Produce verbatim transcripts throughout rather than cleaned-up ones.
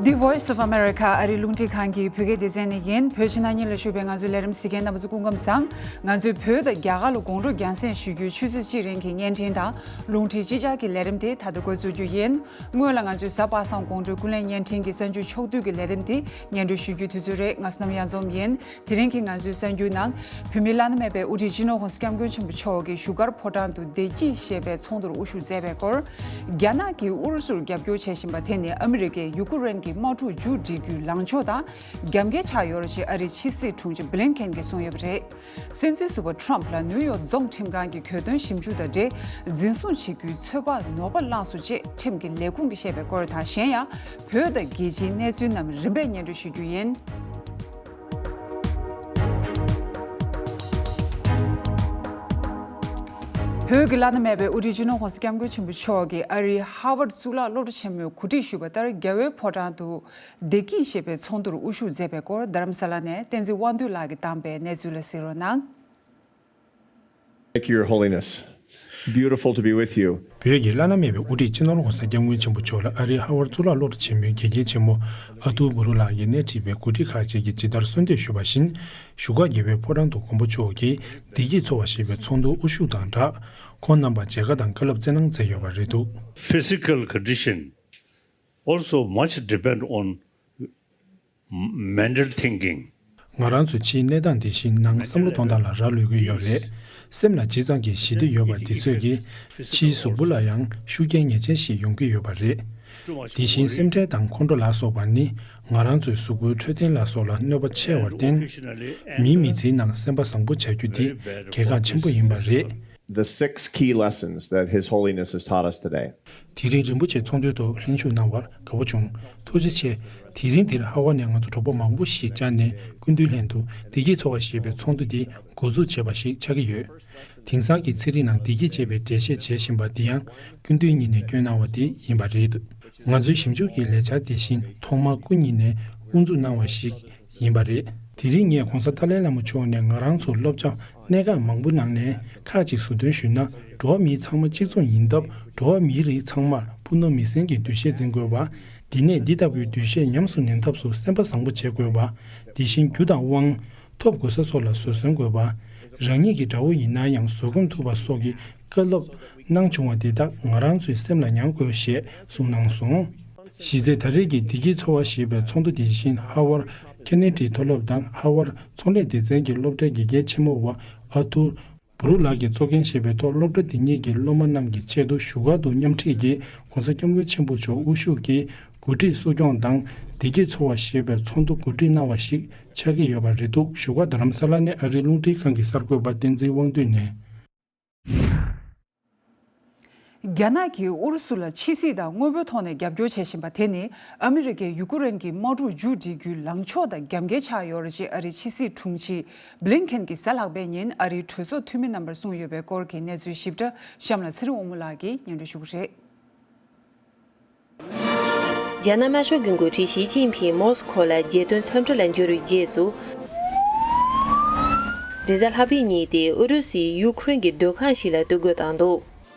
The Voice of America ཨ་རིའི་རླུང་འཕྲིན་ཁང་གི་བོད་སྐད་སྡེ་ཚན་ནས་ཡིན། བོད་ཕྱི་ནང་གཉིས་ལ་བཞུགས་པའི་ང་ཚོའི་ལས་རིམ་གཟིགས་མཁན་རྣམ་པ་ཚོ་སྐུ་ཁམས་བཟང་། ང་ཚོས་བོད་དང་རྒྱ་གར་ལ་དགོང་དྲོ་རྒྱང་སྲིང་ཞུ་རྒྱུའི་ཆུ་ཚོད་གཅིག་རིང་གི་བརྙན་འཕྲིན་དང་རླུང་འཕྲིན་སྤྱི་ཁྱབ་ཀྱི་ལས་རིམ་དེ་ད་ལྟ་འགོ་འཛུགས་རྒྱུ་ཡིན། སྔོན་ལ་ང་ཚོས་གཟའ་པ་སངས་དགོང་དྲོའི་ཀུན་གླེང་བརྙན་འཕྲིན་གྱི་གསར་འགྱུར་ཕྱོགས་བསྡུས་ཀྱི་ལས་རིམ་དེ་སྙན་སྒྲོན་ཞུ་རྒྱུའི་དུས་ཚོད་རེད། ང་བསོད་ནམས་གཡང་འཛོམས་ཡིན། དེ་རིང་གི་ང་ཚོའི་གསར་འགྱུར་ནང་། བོད་མིའི་བླ་ན་མེད་པའི་དབུ་ཁྲིད་སྤྱི་ནོར་༸གོང་ས་༸སྐྱབས་མགོན་ཆེན་པོ་མཆོག་གིས་བཞུགས་སྒར་ཕོ་བྲང་དུ་བདེ་སྐྱིད་ཞེས་པའི་ཚོགས་འདུར་དབུ་བཞུགས་མཛད་པའི་སྐོར། རྒྱ་ནག་གིས་ཨུ་རུ་སུར་རྒྱབ་སྐྱོར་བྱེད་བཞིན་པ་དེ་ནི་ཨ་མི་རི་ཀས་ཡུ་ཀེ་རེན་གྱི་དམག་འཁྲུག་མཇུག་སྒྲིལ་རྒྱུའི་ལངས་ཕྱོགས་དང་རྒྱབ་འགལ་ཆགས་ཡོད་རེད་ཅེས་ཨ་རིའི་ཕྱི་སྲིད་དྲུང་ཆེ་བྷི་ལིན་ཁེན་གྱིས་གསུངས་ཡོད་པ་རེད། སྲིད་འཛིན་ཟུར་པ་ཁྲོམ་ལ་ནིའུ་ཡོག་རྫོང་ཁྲིམས་ཁང་གི་གྱོད་དོན་ཞིབ་འཇུག་དང་འབྲེལ་འཛིན་བཟུང་བྱེད་རྒྱུའི་ཚོད་དཔག་ནོར་བ་བླངས་སོང་ཅེས་ཁྲིམས་ཀྱི་ལས་ཁུངས་ཀྱིས་བཤད་པའི་སྐོར་དང་། གཞན་ཡང་བོད་དང་རྒྱལ་སྤྱིའི་གནས་ཚུལ་རྣམས་རིམ་པས་སྙན་སྒྲོན་ཞུ་རྒྱུ་ཡིན། བོད་ཀྱི་བླ་ན་མེད་པའི་དབུ་ཁྲིད་སྤྱི་ནོར་༸གོང་ས་༸སྐྱབས་མགོན་ཆེན་པོ་མཆོག་གིས་ཨ་རིའི་ཧ་ཝར་གཙུག་ལག་སློབ་གྲྭ་ཆེན་མོའི་གོ་སྒྲིག་ཞུས་པ་ལྟར་རྒྱལ་བའི་ཕོ་བྲང་དུ་བདེ་སྐྱིད་ཞེས་པའི་ཚོགས་འདུར་དབུ་བཞུགས་མཛད་པའི་སྐོར། རྡ་རམ་ས་ལ་ནས་བསྟན་འཛིན་དབང་འདུས་ལགས་ཀྱིས་བཏང་པའི་གནས་ཚུལ་ལ་གཟིགས་རོགས་གནང་། Thank you, Your Holiness. Beautiful to be with you. བོད་ཀྱི་བླ་ན་མེད་པའི་དབུ་ཁྲིད་སྤྱི་ནོར་༸གོང་ས་༸སྐྱབས་མགོན་ཆེན་པོ་མཆོག་ལ་ཨ་རིའི་ཧ་ཝར་གཙུག་ལག་སློབ་གྲྭ་ཆེན་མོའི་དགེ་རྒན་ཆེན་མོ་ཨ་ཐུར་བུ་རུ་ལགས་ཀྱིས་སྣེ་ཁྲིད་པའི་གོ་སྒྲིག་ཁག་ཅིག་གིས་ཇི་ལྟར་གསོལ་འདེབས་ཞུས་པ་བཞིན། བཞུགས་སྒར་རྒྱལ་བའི་ཕོ་བྲང་དུ་མགོན་པོ་མཆོག་གིས་བདེ་སྐྱིད་འཚོ་བ་ཞེས་པའི་ཚོགས་འདུར་དབུ་བཞུགས་དང་སྦྲགས། ཁོང་རྣམ་པར་མཇལ་ཁ་དང་བཀའ་སློབ་སྩལ་གནང་མཛད་ཡོད་པ་རེད་འདུག Physical condition also much depend on mental thinking. ང་རང་ཚོ་ཕྱིའི་གནས་སྟངས་འདི་བཞིན་ནང་བསམ་བློ་གཏོང་སྟངས་ལ་རག་ལུས་ཀྱི་ཡོད་རེད། སེམས་ལ་ཇི་ཙམ་གྱི་ཞི་བདེ་ཡོད་པ་འདི་ཚོད་ཀྱིས་ཕྱིའི་གཟུགས་པོ་ལ་ཡང་ཤུགས་རྐྱེན་ངེས་ཅན་ཞིག་ཡོང་གི་ཡོད་པ་རེད། དེ་བཞིན་སེམས་ཁྲལ་དང་ཁོང་ཁྲོ་ལ་སོགས་པ་ནི་ང་རང་ཚོའི་གཟུགས་པོའི་འཕྲོད་བསྟེན་ལ་སོགས་ལ་གནོད་པ་ཆེ་བར་བརྟེན། མིའི་མི་ཚེའི་ནང་སེམས་པ་བཟང་པོ་བྱ་རྒྱུ་འདི་གལ་འགངས་ཆེན་པོ་ཡིན་པ་རེད། The six key lessons that His Holiness has taught us today. དེ་རིང་རིན་པོ་ཆེ་ཚོགས་འདུའི་ཐོག་ལྷན་ཞུགས་གནང་བར་དགའ་པོ་བྱུང་། ཐུགས་རྗེ་ཆེ། དེ་རིང་འདིར་ཧ་ཝར་ནས་ང་ཚོ་གྲོགས་པོ་མང་པོ་ཞིག་བཅར་ནས་སྐུ་མདུན་ལྷན་དུ་བདེ་སྐྱིད་འཚོ་བ་ཞེས་པའི་ཚོགས་འདུ་འདི་འགོ་འཛུགས་བྱས་པ་ཞིག་ཆགས་ཀྱི་ཡོད། དེང་སང་གི་ཚན་རིག་ནང་བདེ་སྐྱིད་ཅེས་པའི་འགྲེལ་བཤད་བྱེད་བཞིན་པ་འདི་ཡང་སྐུ་མདུན་ཉིད་ནས་བསྐྱོན་གནང་བ་དེ་ཡིན་པ་རེད། ང་ཚོའི་ཞིབ་འཇུག་གི་ལས་འཆར་དེ་བཞིན་ཐོག་མར་སྐུ་ཉིད་ནས་དབུ་འཛུགས་གནང་བ་ཞིག་ཡིན་པ་རེད། དེ་རིང་ངས་༸གོང་ས་ཏཱ་ལའི་བླ་མ་མཆོག་ནས་ང་རང་ཚོ་སློབ་སྦྱོང་གནད་འགག་མང་པོ་ནང་ནས་ཁག་ཅིག་ཟུར་འདོན་ཞུས་ན། འགྲོ་བ་མི་ཚང་མ་གཅིག་མཚུངས་ཡིན་སྟབས། འགྲོ་བ་མིའི་རིགས་ཚང་མར་ཕུ་ནུ་མི་སེར་གྱི་འདུ་ཤེས་འཛིན་དགོས་པ། འདི་ནས་འདི་ལྟ་བུའི་འདུ་ཤེས་ཉམས་སུ་ལེན་ཐབས་སུ་སེམས་པ་བཟང་པོ་བྱེད་དགོས་པ། དེ་བཞིན་རྒྱུ་དང་དབང་། ཐོབ་དགོས་ས་སོགས་ལ་བཟོད་བསྲན་དགོས་པ། རང་ཉིད་ཀྱི་དགྲ་བོ་ཡིན་ན་ཡང་བཟོད་སྒོམ་ཐུབ་པ་སོགས་ཀྱི་བཀའ་སློབ་གནང་བྱུང་བ་དེ་དག་ང་རང་ཚོའི་སེམས་ལ་མྱང་དགོས་ཞེས་གསུངས་གནང་སོང་། གཞི་རྩའི་ད་རེས་ཀྱི་བདེ་སྐྱིད་འཚོ་བ་ཞེས་པའི་ཚོགས་འདུ་དེ་བཞིན་ཧ་ཝར་ཁེ་ནེ་ཌི་མཐོ་སློབ་དང་ཧ་ཝར་ཚོང་ལས་སྡེ་ཚན་གྱི་སློབ་གྲྭའི་དགེ་རྒན་ཆེན་མོ་བ་ཨ་ཐུར་བུ་རུ་ལགས་ཀྱིས་གཙོ་འགན་བཞེས་པའི་ཐོག་སློབ་གྲྭ་འདི་ཉིད་ཀྱི་སློབ་མ་རྣམས་ཀྱི་ཆེད་དུ་བཞུགས་སྒར་དུ་མཉམ་འཁྲིད་ཀྱིས་༸གོང་ས་༸སྐྱབས་མགོན་ཆེན་པོ་མཆོག་དབུ་བཞུགས་ཀྱིས་གོ་སྒྲིག་གསོ་སྐྱོང་དང་བདེ་སྐྱིད་འཚོ་བ་ཞེས་པའི་ཚོགས་འདུ་གོ་སྒྲིག་གནང་བ་ཞིག་ཆགས་ཀྱི་ཡོད་པ་རེད་འདུག་བཞུགས་སྒར་རྡ་རམ་ས་ལ་ནས་ཨ་རིའི་རླུང་འཕྲིན་ཁང་གི་གསར་འགོད་པ་བསྟན་འཛིན་དབང་འདུས་ནས། རྒྱ་ནག་གིས་ཨུ་རུ་སུ་ལ་ཕྱི་སྲིད་དང་དངོས་པོའི་ཐོག་ནས་རྒྱབ་སྐྱོར་བྱེད་བཞིན་པ་དེ་ནི་ཨ་མི་རི་ཀས་ཡུ་ཀེ་རེན་གྱི་དམག་འཁྲུག་མཇུག་སྒྲིལ་རྒྱུའི་ལངས་ཕྱོགས་དང་རྒྱབ་འགལ་ཆགས་ཡོད་རེད་ཅེས་ཨ་རིའི་ཕྱི་སྲིད་དྲུང་ཆེ་བྷི་ལིན་ཁེན་གྱིས་གཟའ་ལྷག་པའི་ཉིན་ཨ་རིའི་གྲོས་ཚོགས་འཐུས་མི་རྣམ་པར་གསུངས་ཡོད་པའི་སྐོར་གྱི་གནས་ཚུལ་ཞིབ་ཕྲ་གཤམ་ལ་ཚེ་རིང་དབང་མོ་ལགས་ཀྱིས་སྙན་སྒྲོན་ཞུ་གི་རེད། རྒྱ་ནག་དམར་ཤོག་གི་འགོ་ཁྲིད་ཞི་ཅིན་ཕིང་མོ་སི་ཁོ་ལ་རྒྱལ་དོན་འཚམས་འདྲི་ལ་འབྱོར་བའི་རྗེས་སུ། རེས་གཟའ་ལྷག་པའི་ཉིན་དེ་ཨུ་རུ་སུས་ཡུ་ཁུ་རེན་གྱི་སྡོད་ཁང་ཞིག་ལ་གཏོར་རྒོལ་བཏང་འདུག་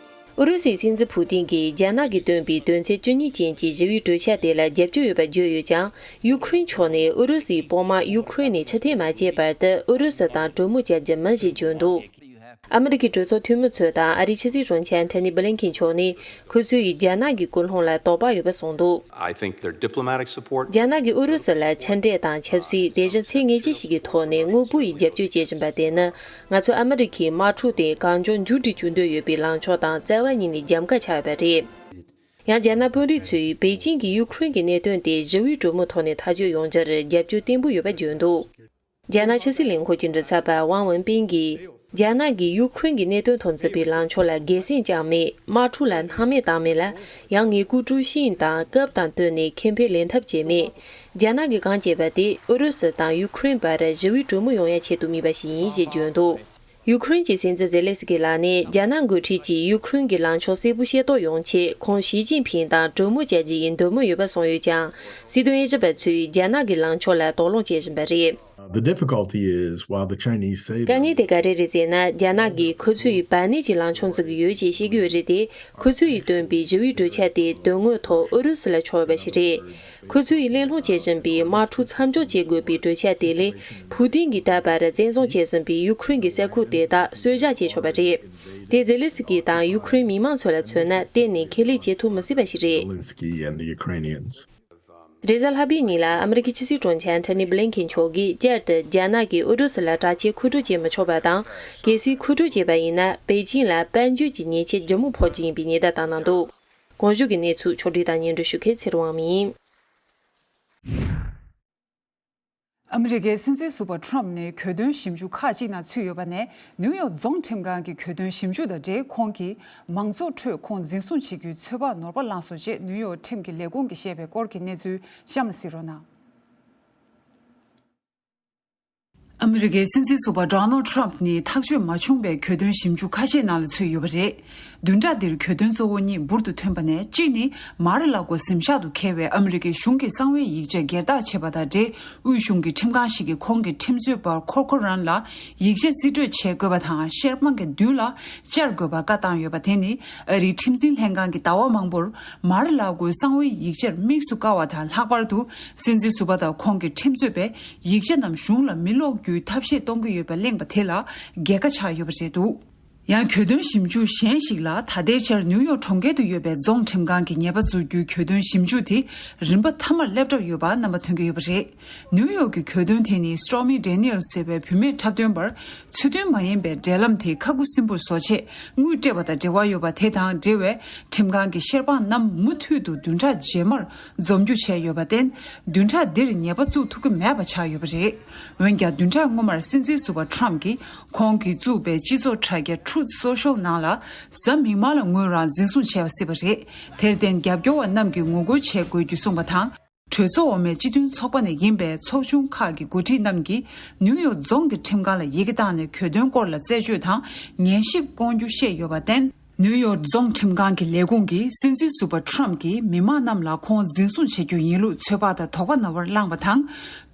ཨུ་རུ་སུའི་སྲིད་འཛིན་ཕུ་ཏིན་གྱིས་རྒྱ་ནག་གིས་བཏོན་པའི་དོན་ཚན་བཅུ་གཉིས་ཅན་གྱི་ཞི་བའི་གྲོས་འཆར་དེ་ལ་རྒྱབ་སྐྱོར་ཡོད་པར་བརྗོད་ཡོད་ཀྱང་། ཡུ་ཁུ་རེན་ཕྱོགས་ནས་ཨུ་རུ་སུའི་དཔོན་དམག་ཡུ་ཁུ་རེན་ནས་ཕྱིར་འཐེན་མ་བྱས་བར་དུ་ཨུ་རུ་སུ་དང་གྲོས་མོལ་བྱ་རྒྱུ་མིན་ཞེས་བརྗོད་འདུག་ཨ་མི་རི་ཀའི་གྲོས་ཚོགས་འཐུས་མི་ཚོ་དང་ཨ་རིའི་ཕྱི་སྲིད་དྲུང་ཆེ་ཨན་ཐོ་ནི་བྷི་ལིན་ཁིན་མཆོག་ནི་ཁོ་ཚོ་ཡིས་རྒྱ་ནག་གི་ཀུན་སློང་ལ་དོགས་པ་ཡོད་པ་གསུངས་འདུག I think their diplomatic support. རྒྱ་ནག་གིས་ཨུ་རུ་སུ་ལ་ཕྱི་འབྲེལ་དང་ཆབ་སྲིད། དེ་བཞིན་ཚད་ངེས་ཅན་ཞིག་གི་ཐོག་ནས་དངོས་པོ་ཡིས་རྒྱབ་སྐྱོར་བྱེད་བཞིན་པ་དེ་ནི་ང་ཚོ་ཨ་མི་རི་ཁའི་དམག་འཁྲུག་དེ་གང་མགྱོགས་མཇུག་སྒྲིལ་བཅུག་འདོད་ཡོད་པའི་ལངས་ཕྱོགས་དང་རྩ་བ་ཉིད་ནས་རྒྱབ་འགལ་ཆགས་ཡོད་པ་རེད། ཡང་རྒྱ་ནག་དཔོན་རིགས་ཚོས་པེ་ཅིང་གིས་ཡུ་ཁུ་རེན་གྱི་གནད་དོན་དེ་ཞི་བའི་གྲོས་མོལ་ཐོག་ནས་ཐག་གཅོད་ཡོང་རྒྱུར་རྒྱབ་སྐྱོར་བརྟན་པོ་ཡོད་པ་བརྗོད་འདུག་རྒྱ་ནག་ཕྱི་སྲིད་ལས་ཁུངས་ཀྱི་མགྲིན་ཚབ་པ་ཝང་ཝུན་པིན་གྱིས། རྒྱ་ནག་གིས་ཡུ་ཁུ་རེན་གྱི་གནད་དོན་ཐོག་འཛིན་པའི་ལངས་ཕྱོགས་ལ་དགེ་མཚན་ཅང་མེད། དམག་འཁྲུག་ལ་སྣང་མེད་བཏང་མེད་ལ། ཡང་ངེས་སྐུལ་དཀྲུག་ཤིང་དང་སྐབས་དང་བསྟུན་ནས་ཁེ་ཕན་ལེན་ཐབས་བྱས་མེད། རྒྱ་ནག་གིས་གང་བྱས་པ་དེ་ཨུ་རུ་སུ་དང་ཡུ་ཁུ་རེན་བར་ཞི་བའི་གྲོས་མོལ་ཡོང་ཡ་ཆེད་དུ་དམིགས་པ་ཞིག་ཡིན་ཞེས་བརྗོད་འདུག་ཡུ་ཁུ་རེན་གྱི་སྲིད་འཛིན་ཛེ་ལེ་སི་ཀི་ལགས་ནས་རྒྱ་ནག་འགོ་ཁྲིད་ཀྱིས་ཡུ་ཁུ་རེན་གྱི་ལངས་ཕྱོགས་གསལ་པོ་ཤེས་རྟོགས་ཡོང་ཆེད་ཁོང་ཞི་ཅིན་ཕིང་དང་གྲོས་མོལ་བྱ་རྒྱུ་ཡི་འདོད་མོས་ཡོད་པ་གསུངས་ཡོད་ཀྱང་། སྲིད་དོན་དབྱེ་ཞིབ་པ་ཚོས་རྒྱ་ནག་གི་ལངས་ཕྱོགས་ལ་དོགས་སློང་བྱེད་བཞིན་པ་རེད། The difficulty is, while the Chinese say དཀའ་ངལ་དེ་ག་རེ་རེད་ཟེར་ན། རྒྱ་ནག་གིས་ཁོ་ཚོས་བར་གནས་ཀྱི་ལངས་ཕྱོགས་འཛུགས་ཀྱི་ཡོད་ཅེས་བཤད་ཀྱི་ཡོད་རེད་དེ། ཁོ་ཚོས་བཏོན་པའི་ཞི་བའི་གྲོས་འཆར་དེ་དོན་དངོས་ཐོག་ཨུ་རུ་སུ་ལ་ཕྱོགས་ཡོད་པ་ཞིག་རེད། ཁོ་ཚོས་གླེང་སློང་བྱེད་བཞིན་པའི་དམག་འཁྲུག་མཚམས་འཇོག་བྱེད་དགོས་པའི་གྲོས་འཆར་དེ་ལས། ཕུའུ་ཏིན་གྱིས་ད་བར་བཙན་བཟུང་བྱས་ཟིན་པའི་ཡུ་ཁུ་རེན་གྱི་ས་ཁུལ་དེ་དག་གསོད་བཞག་བྱས་ཆོག་པ་རེད། དེ་ཛེ་ལེ་སི་ཀི་དང་ཡུ་ཁུ་རེན་མི་མང་ཚོ་ལ་མཚོན་ན་གཏན་ནས་ཁས་ལེན་བྱེད་ཐུབ་མི་སྲིད་པ་ཞིག་རེད། Zelensky and the Ukrainians. རེས་གཟའ་ལྷག་པའི་ཉིན་ལ་ཨ་མི་རི་ཀའི་ཕྱི་སྲིད་དྲུང་ཆེ་ཨན་ཐོ་ནི་བྷི་ལིན་ཁེན་མཆོག་གིས་བསྐྱར་དུ་རྒྱ་ནག་གིས་ཨུ་རུ་སུ་ལ་དྲག་ཆས་མཁོ་སྤྲོད་བྱེད་མི་ཆོག་པ་དང་། གལ་སྲིད་མཁོ་སྤྲོད་བྱས་པ་ཡིན་ན། པེ་ཅིང་ལ་དཔལ་འབྱོར་གྱི་ཉེས་ཆད་ལྗིད་མོ་ཕོག་རྒྱུ་ཡིན་པའི་ཉེན་བརྡ་བཏང་གནང་འདུག་གོང་བཞུགས་ཀྱི་གནས་ཚུལ་ཕྱོགས་བསྒྲིགས་དང་སྙན་སྒྲོན་ཞུ་མཁན་ཚེ་རིང་དབང་མོ་ཡིན། ཨ་མི་རི་ཀའི་སྲིད་འཛིན་ཟུར་པ་ཊམ་ནི་གྱོད་དོན་ཞིབ་འཇུག་ཁག་ཅིག་ནང་ཚུད་ཡོད་པ་ནས། ནིའུ་ཡོག་རྫོང་ཁྲིམས་ཁང་གི་གྱོད་དོན་ཞིབ་འཇུག་དང་འབྲེལ། ཁོང་གིས་མང་ཚོགས་ཁྲོད་ཁོང་འཛིན་བཟུང་བྱེད་རྒྱུའི་ཚོད་དཔག་ནོར་བ་བླངས་སོང་ཅེས་ནིའུ་ཡོག་ཁྲིམས་ཀྱི་ལས་ཁུངས་ཀྱིས་བཤད་པའི་སྐོར་གྱི་གནས་ཚུལ་གཤམ་ལ་གཟིགས་རོགས་གནང་། ཨ་མི་རི་ཀའི་སྲིད་འཛིན་ཟུར་པ་ཌོ་ནལ་ཌི་ཊམ་ནི་ཐག་གཅོད་མ་བྱུང་བའི་གྱོད་དོན་ཞིབ་འཇུག་ཁ་ཤས་ནང་ལ་ཚུད་ཡོད་པ་རེད། བདུན་ཕྲག་འདིར་གྱོད་དོན་གཙོ་བོ་གཉིས་འབུར་དུ་ཐོན་པ་ནས། གཅིག་ནི་མར་ལ་གོ་གཟིམ་ཤག་ཏུ་འཁེལ་བའི་ཨ་མི་རི་ཀའི་གཞུང་གི་གསང་བའི་ཡིག་ཆ་སྒེར་བདག་བྱས་པ་དང་འབྲེལ། དབུས་གཞུང་གི་ཁྲིམས་ཁང་ཞིག་གིས་ཁོང་གི་ཁྲིམས་རྩོད་པ་ཀོར་ཀོ་རན་ལ་ཡིག་ཆ་རྩིས་སྤྲོད་བྱེད་དགོས་པ་དང་། ཤེལ་དམག་གི་མདུན་ལ་བཅར་དགོས་པ་བཀའ་བཏང་ཡོད་པ་དེ་ནི། ཨ་རིའི་ཁྲིམས་འཛིན་ལྷན་ཁང་གིས་ཟླ་བ་མང་པོར་མར་ལ་གོའི་གསང་བའི་ཡིག་ཆར་དམིགས་སུ་བཀར་བ་དང་། ལྷག་པར་དུ་སྲིད་འཛིན་ཟུར་པ་དང་ཁོང་གི་ཁྲིམས་རྩོད་པས་ཡིག་ཆ་རྣམས་གཞུང་ལ་མི་སློག་རྒྱུའི་ཐབས་ཤེས་གཏོང་གི་ཡོད་པ་གླེང་བ་དེ་ལ་རྒྱལ་ཁ་ཆགས་ཡོད་པ་རེད་འདུག་ཡང་གྱོད་དོན་ཞིབ་འཇུག་གཞན་ཞིག་ལ། ད་ལྟའི་ཆར་ནིའུ་ཡོག་གྲོང་ཁྱེར་དུ་ཡོད་པའི་རྫོང་ཁྲིམས་ཁང་གིས་ཉེས་པ་འཛུགས་རྒྱུའི་གྱོད་དོན་ཞིབ་འཇུག་དེ་རིམ་པ་མཐའ་མར་སླེབས་གྲབས་ཡོད་པ་རྣམ་པ་ཐོན་གྱི་ཡོད་པ་རེད། ནིའུ་ཡོག་གི་གྱོད་དོན་དེ་ནི་སི་ཊོར་མི་ཌེ་ནི་ཨེལ་ཟེར་བའི་བུད་མེད་འཁྲབ་སྟོན་པར་ཚུལ་མཐུན་མ་ཡིན་པའི་འབྲེལ་ལམ་དེ་ཁ་ཁུ་སིམ་པོར་བཟོ་ཆེད་དངུལ་སྤྲད་པ་དང་འབྲེལ་བ་ཡོད་པ་དེ་དང་འབྲེལ་བའི་ཁྲིམས་ཁང་གི་ཤེལ་དཔང་རྣམས་མུ་མཐུད་དུ་བདུན་ཕྲག་རྗེས་མར་འཛོམས་རྒྱུ་བྱས་ཡོད་པར་བརྟེན། བདུན་ཕྲག་འདིར་ཉེས་པ་བཙུགས་ཐུབ་ཀྱི་མེད་པ་ཆགས་ཡོད་པ་རེད། འོན་ཀྱང་། བདུན་ཕྲག་སྔོན་མར་སྲིད་འཛིན་ཟུར་པ་ཊམ་གྱིས་ཁོང་གིས་བཙུགས་པའི་སྤྱི་ཚོགས་དྲ་རྒྱ་Truth Social ནང་ལ་གཟའ་མིག་དམར་ལ་ངོས་རང་འཛིན་བཟུང་བྱས་པ་སྲིད་པ་རེད། དེར་བརྟེན། རྒྱབ་སྐྱོར་བ་རྣམས་ཀྱིས་ངོ་རྒོལ་བྱེད་དགོས་རྒྱུ་གསུངས་པ་དང་། གྲོས་ཚོགས་འོག་མའི་སྤྱི་མཐུན་ཚོགས་པ་ནས་ཡིན་པའི་ཚོགས་ཆུང་ཁག་གི་འགོ་ཁྲིད་རྣམས་ཀྱིས་ནིའུ་ཡོག་རྫོང་གི་ཁྲིམས་ཁང་ལ་ཡི་གེ་བཏང་ནས་གྱོད་དོན་སྐོར་ལ་རྩད་གཅོད་དང་ཉན་ཞིབ་སྐོང་རྒྱུ་བཤད་ཡོད་པར་བརྟེན། ནིའུ་ཡོག་རྫོང་ཁྲིམས་ཁང་གི་ལས་ཁུངས་ཀྱིས་སྲིད་འཛིན་ཟུར་པ་ཊམ་གྱིས་མི་མང་རྣམས་ལ་ཁོང་འཛིན་བཟུང་བྱེད་རྒྱུ་ཡིན་ལུགས་ཚོད་དཔག་དང་དོགས་པ་ནོར་བ་བསླངས་པ་དང་།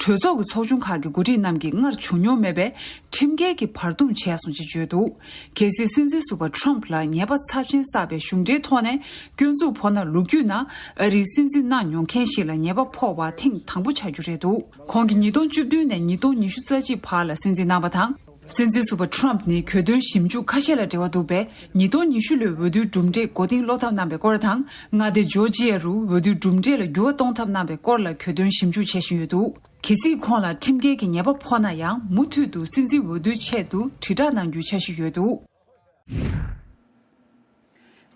གྲོས་ཚོགས་ཀྱི་ཚོགས་ཆུང་ཁག་གི་འགོ་ཁྲིད་རྣམས་ཀྱིས་སྔར་བྱུང་མྱོང་མེད་པའི་ཁྲིམས་འགལ་གྱི་བར་འདུམ་བྱས་སོང་ཅེས་བརྗོད་འདུག་གལ་སྲིད་སྲིད་འཛིན་ཟུར་པ་ཊམ་ལ་ཉེས་པ་ཚབས་ཆེན་བསགས་པའི་གཞུང་འབྲེལ་ཐོག་ནས་སྐྱོན་འཛུགས་ཕོག་ན། ལོ་རྒྱུས་ནང་ཨ་རིའི་སྲིད་འཛིན་གནང་མྱོང་མཁན་ཞིག་ལ་ཉེས་པ་ཕོག་པ་ཐེངས་དང་པོ་ཆགས་རྒྱུ་རེད་འདུག་ཁོང་གིས་ཉིས་སྟོང་བཅུ་བདུན་ནས་ཉིས་སྟོང་ཉི་ཤུ་རྩ་གཅིག་བར་ལ་སྲིད་འཛིན་གནང་བ་དང་། སྲིད་འཛིན་ཟུར་པ་ཊམ་ནི་གྱོད་དོན་ཞིབ་འཇུག་ཁ་ཤས་ལ་འབྲེལ་བ་འདུག་པས། ཉིས་སྟོང་ཉི་ཤུ་ལོའི་འོས་བསྡུའི་གྲུབ་འབྲས་མགོ་རྟིང་སློག་ཐབས་གནང་པའི་སྐོར་དང་། མངའ་སྡེ་ཇོར་ཇི་ཡ་རུ་འོས་བསྡུའི་གྲུབ་འབྲས་ལ་འགྱུར་བ་གཏོང་ཐབས་གནང་པའི་སྐོར་ལ་གྱོད་དོན་ཞིབ་འཇུག་བྱེད་བཞིན་ཡོད་འདུག་གལ་སྲིད་ཁོང་ལ་ཁྲིམས་འགལ་གྱི་ཉེས་པ་ཕོག་ན་ཡང་། མུ་མཐུད་དུ་སྲིད་འཛིན་འོས་བསྡུའི་ཆེད་དུ་དྲིལ་བསྒྲགས་གནང་རྒྱུའི་འཆར་གཞི་ཡོད་འདུག་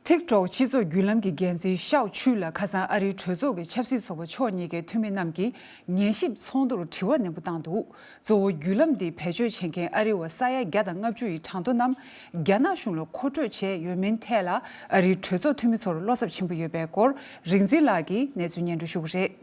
ཊིག་ཊོག་སྤྱི་ཚོགས་བརྒྱུད་ལམ་གྱི་འགན་འཛིན་ཤའོ་ཆུས་ལ་ཁ་སང་ཨ་རིའི་གྲོས་ཚོགས་ཀྱི་ཆབ་སྲིད་ཚོགས་པ་ཕྱོགས་གཉིས་ཀའི་འཐུས་མི་རྣམས་ཀྱིས་ཉན་ཞིབ་ཚོགས་འདུར་དྲི་བ་ནན་པོ་བཏང་འདུག་གཙོ་བོ་བརྒྱུད་ལམ་འདི་བེད་སྤྱོད་བྱེད་མཁན་ཨ་རི་བ་ས་ཡ་བརྒྱ་དང་ལྔ་བཅུ་ཡི་གྲངས་ཐོ་རྣམས་རྒྱ་ནག་གཞུང་ལ་མཁོ་སྤྲོད་བྱས་ཡོད་མིན་ཐད་ལ། ཨ་རིའི་གྲོས་ཚོགས་འཐུས་མི་ཚོར་བློ་འཚབ་ཆེན་པོ་ཡོད་པའི་སྐོར། རིག་འཛིན་ལགས་ཀྱིས་གནས་ཚུལ་སྙན་སྒྲོན་ཞུ་གི་རེད།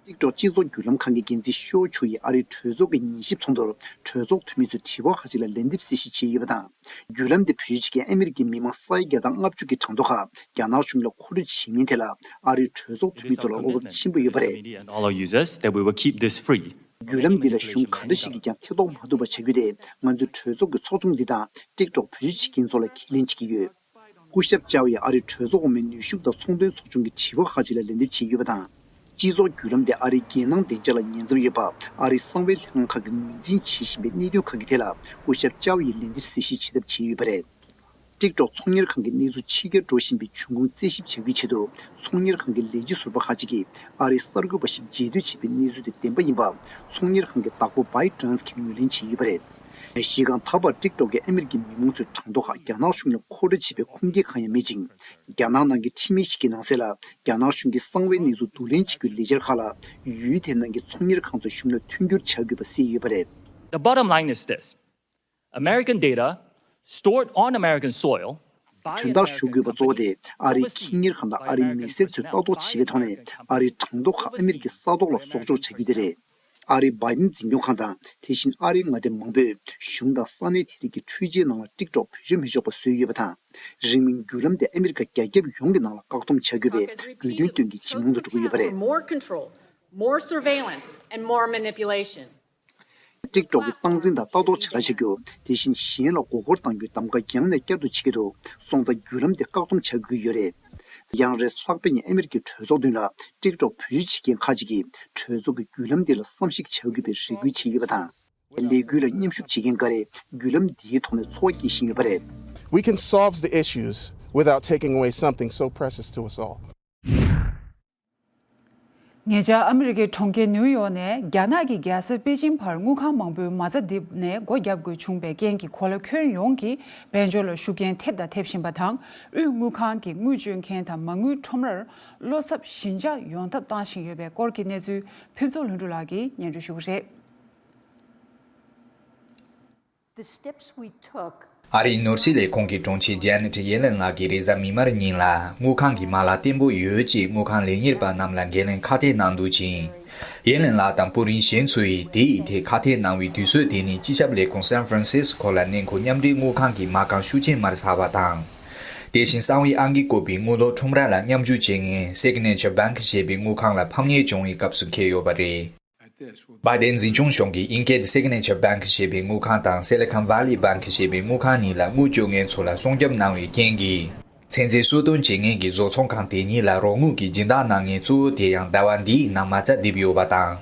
ཊིག་ཊོག་སྤྱི་ཚོགས་བརྒྱུད་ལམ་ཁང་གི་འགན་འཛིན་ཤོ་ཆུ་ཡིས་ཨ་རིའི་གྲོས་ཚོགས་ཀྱི་ཉན་ཞིབ་ཚོགས་འདུར་གྲོས་ཚོགས་འཐུས་མི་ཚོས་དྲི་བ་ཁག་ཅིག་ལ་ལན་འདེབས་གསལ་བཤད་བྱས་ཡོད་པ་དང་། བརྒྱུད་ལམ་དེ་བེད་སྤྱོད་བྱེད་མཁན་ཨ་མི་རི་ཀའི་མི་མང་ས་ཡ་བརྒྱ་དང་ལྔ་བཅུ་གི་གྲངས་ཐོ་ཁག་རྒྱ་ནག་གཞུང་ལ་མཁོ་སྤྲོད་བྱེད་མིན་ཐད་ལ། ཨ་རིའི་གྲོས་ཚོགས་འཐུས་མི་ཚོ་ལ་བློ་འཚབ་ཆེན་པོ་ཡོད་པ་རེད། Media and all our users that we will keep this free. བརྒྱུད་ལམ་འདི་ལ་གཞུང་ག་འདྲ་ཞིག་གིས་ཀྱང་ཐེ་གཏོགས་མ་ཐུབ་པ་བྱ་རྒྱུ་དེ། ང་ཚོའི་གྲོས་ཚོགས་ཀྱི་ཚོགས་ཆུང་འདི་དང་ཊིག་ཊོག་བེད་སྤྱོད་བྱེད་མཁན་ཚོ་ལ་ཁས་ལེན་བྱེད་ཀྱི་ཡོད། སྐུ་ཞབས་ཅའོ་ཡིས་ཨ་རིའི་གྲོས་ཚོགས་འོག་མའི་ནུས་ཤུགས་དང་ཚོང་དོན་ཚོགས་ཆུང་གི་དྲི་བ་ཁག་ཅིག་ལ་ལན་འདེབས་བྱས་ཡོད་པ་དང་། སྤྱི་ཚོགས་བརྒྱུད་ལམ་དེ་ཨ་རིའི་རྒྱལ་ནང་བདེ་འཇགས་ལ་ཉེན་ཚབས་ཡོད་པ། ཨ་རིའི་གསང་བའི་ལྷན་ཁང་ཁག་གིས་ངོས་འཛིན་བྱེད་བཞིན་པའི་གནད་དོན་ཁག་གི་ཐད་ལ། སྐུ་ཞབས་ཅའོ་ཡིས་ལན་འདེབས་གསལ་བཤད་བྱེད་ཐབས་བྱས་ཡོད་པ་རེད། ཊིག་ཊོག་ཚོང་གཉེར་ཁང་གི་གནས་ཚུལ་ཕྱི་གྱར་འགྲོ་བཞིན་པའི་འབྱུང་ཁུངས་རྩད་ཞིབ་བྱ་རྒྱུའི་ཆེད་དུ། ཚོང་གཉེར་ཁང་གི་ལས་བྱེད་ཟུར་པ་ཁག་ཅིག་གིས་ཨ་རིའི་གསར་འགོད་པ་ཞིག་རྗེས་སྡོད་བྱས་པའི་གནས་ཚུལ་དེ་བདེན་པ་ཡིན་པ། ཚོང་གཉེར་ཁང་གི་བདག་པོ་བྷའི་ཌན་སི་གིས་ངོས་ལེན་བྱས་ཡོད་པ་རེད། གཞི་རྐང་ད་བར་ཊིག་ཊོག་གིས་ཨ་མི་རི་ཀའི་མི་མང་ཚོའི་གྲངས་ཐོ་ཁག་རྒྱ་ནག་གཞུང་ལ་མཁོ་སྤྲོད་བྱེད་པའི་ཁུངས་སྐྱེལ་གང་ཡང་མེད་ཅིང་། རྒྱ་ནག་ནང་གི་ཁྲིམས་ཡིག་ཞིག་གི་ནང་གསལ་ལ། རྒྱ་ནག་གཞུང་གིས་གསང་བའི་གནས་ཚུལ་བསྡུ་ལེན་བྱེད་རྒྱུའི་ལས་འཆར་ཁག་ལ། ཡུལ་དེའི་ནང་གི་ཚོང་གཉེར་ཁང་ཚོ་གཞུང་ལ་མཐུན་འགྱུར་བྱ་དགོས་པ་གསལ་ཡོད་པ་རེད། The bottom line is this. American data stored on American soil by དོན་དག་ཞུ་དགོས་པ་གཙོ་བོ་དེ། ཨ་རིའི་ཁེ་གཉེར་ཁང་དང་ཨ་རིའི་མི་སེར་ཚོས་ལྟ་རྟོག་བྱེད་པའི་ཐོག་ནས། ཨ་རིའི་གྲངས་ཐོ་ཁག་ཨ་མི་རི་ཀའི་ས་ཐོག་ལ་གསོག་འཇོག་བྱ་རྒྱུ་དེ་རེད། ཨ་རིའི་བྷའི་ཌེན་འཛིན་སྐྱོང་ཁང་དང་དེ་བཞིན་ཨ་རིའི་མངའ་སྡེ་མང་པོས་གཞུང་དང་ས་གནས་དེ་རིགས་ཀྱི་འཕྲུལ་ཆས་ནང་ལ་ཊིག་ཊོག་བེད་སྤྱོད་མི་ཆོག་པ་བཟོས་ཡོད་པ་དང་། རིང་མིན་བརྒྱུད་ལམ་དེ་ཨ་མི་རི་ཀ་རྒྱ་ཁྱབ་ཡོངས་ཀྱི་ནང་ལ་བཀག་སྡོམ་བྱ་དགོས་པའི་དགོས་འདུན་བཏོན་གྱི་ཇེ་མང་དུ་འགྲོ་གི་ཡོད་པ་རེད། More control, more surveillance, and more manipulation. ཊིག་ཊོག་གི་སྟངས་འཛིན་དང་ལྟ་རྟོག་བྱེ་བྲག་བྱ་རྒྱུ། དེ་བཞིན་གཞན་ལ་མགོ་སྐོར་གཏང་རྒྱུའི་གདམ་ག་ཡང་ནས་བསྐྱར་དུ་བྱེད་ཀྱི་འདུག་སོང་ཙང་བརྒྱུད་ལམ་དེ་བཀག་སྡོམ་བྱ་དགོས་ཀྱི་ཡོད་རེད། ཡང་རེས་ལྷག་པའི་ཉིན་ཨ་མི་རི་ཀའི་གྲོས་ཚོགས་མདུན་ལ་ཊིག་ཊོག་བེད་སྤྱོད་བྱེད་མཁན་ཁག་ཅིག་གིས་གྲོས་ཚོགས་ཀྱི་བརྒྱུད་ལམ་འདི་ལ་བསམ་གཞིག་བྱ་དགོས་པའི་རེ་སྐུལ་བྱས་ཡོད་པ་དང་། ལས་འགུལ་ལ་མཉམ་ཞུགས་བྱེད་མཁན་འགའ་རེས་བརྒྱུད་ལམ་འདིའི་ཐོག་ནས་ཚོར་བ་སྐྱེ་བཞིན་ཡོད་པ་རེད། We can solve the issues without taking away something so precious to us all. ཉེ་ཆར་ཨ་མི་རི་ཀའི་གྲོང་ཁྱེར་ནིའུ་ཡོག་ནས་རྒྱ་ནག་གི་རྒྱལ་ས་པེ་ཅིང་བར་དངུལ་ཁང་མང་པོའི་མ་རྩ་རྡིབ་ནས་སྒོ་བརྒྱབ་དགོས་བྱུང་བའི་རྐྱེན་གྱིས་གོ་ལ་ཁྱོན་ཡོངས་ཀྱི་དཔལ་འབྱོར་ལ་ཤུགས་རྐྱེན་ཐེབས་དང་ཐེབས་བཞིན་པ་དང་། དབུས་དངུལ་ཁང་གིས་དངུལ་སྤྱོད་མཁན་དང་མ་དངུལ་ཁྲོམ་རར་བློ་འཚབ་ཞི་འཇགས་ཡོང་ཐབས་བཏང་བཞིན་ཡོད་པའི་སྐོར་གྱི་གནས་ཚུལ་ཕུན་ཚོགས་ལྷུན་གྲུབ་ལགས་ཀྱིས་སྙན་སྒྲོན་ཞུ་གི་རེད། The steps we took ཨ་རིའི་ནོར་སྲིད་ལས་ཁུངས་ཀྱི་དྲུང་ཆེ་ཇེ་ནེ་ཊི་ཡེ་ལེན་ལགས་ཀྱིས་རེས་གཟའ་མིག་དམར་ཉིན་ལ་དངུལ་ཁང་གི་མ་ལག་བརྟན་པོ་ཡོད་ཅེས་དངུལ་ཁང་ལས་གཉེར་པ་རྣམས་ལ་འགན་ལེན་ཁ་གཏད་གནང་འདུག་ཅིང་། ཡེ་ལེན་ལགས་དང་དཔོན་རིགས་གཞན་ཚོ་ཡིས་དེ་ཡི་ཐད་ཁ་གཏད་གནང་བའི་དུས་ཚོད་དེ་ནི་སྤྱི་ཁྱབ་ལས་ཁུངས་སན་ཧྥ་རན་སིས་ཀོ་ལ་གནས་འཁོད་མཉམ་འབྲེལ་དངུལ་ཁང་གི་མ་རྐང་ཤུགས་ཆེན་མར་ཟགས་པ་དང་། དེ་བཞིན་གསང་བའི་ཨང་ཀི་བཀོད་པའི་དངུལ་ལོར་ཁྲོམ་ར་ལ་མཉམ་ཞུགས་བྱེད་མཁན་སི་གྷི་ནེ་ཆར་བྷེང་ཀི་ཞེས་པའི་དངུལ་ཁང་ལ་ཕམ་ཉེས་བྱུང་བའི་སྐབས་སུ་འཁེལ་ཡོད་པ་རེད། བྷའི་ཌེན་འཛིན་སྐྱོང་གཞུང་གིས་ཨིན་སྐད་སི་གྷི་ནེ་ཆར་བྷེང་ཀི་ཞེས་པའི་དངུལ་ཁང་དང་སི་ལི་ཁོན་ཝེ་ལི་བྷེང་ཀི་ཞེས་པའི་དངུལ་ཁང་གཉིས་ལ་དངུལ་སྤྱོད་མཁན་ཚོ་ལ་སྲུང་སྐྱོབ་གནང་བའི་རྐྱེན་གྱིས། ཚན་རྩལ་གསོལ་སྟོན་བྱེད་མཁན་གྱི་བཟོ་ཚོང་ཁང་དེ་གཉིས་ལ་རོགས་དངུལ་གྱི་སྦྱིན་བདག་གནང་མཁན་གཙོ་བོ་དེ་ཡང་ཟླ་བ་འདིའི་ནང་མ་རྩ་རྡིབ་ཡོད་པ་དང་།